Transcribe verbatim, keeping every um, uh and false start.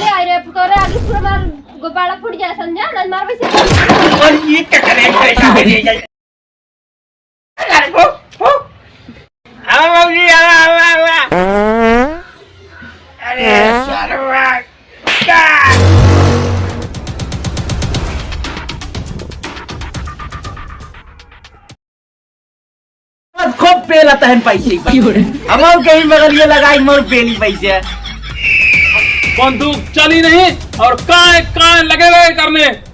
ले आई रे, तोरे आगे पूरा मार गोपाड़ा फूट जाए, समझा? ना मार वैसे। और ये क्या करे, करे, करे, करे, करे। अरे, हो, हो। आओ बाबूजी, आओ, आओ, आओ, आओ। अरे, सरवा, का? खूब पेला तहन पैसे। हम कहीं बगलिए लगाई, मोर पेली पैसे। बंदूक चली नहीं और काय काय लगे हुए करने।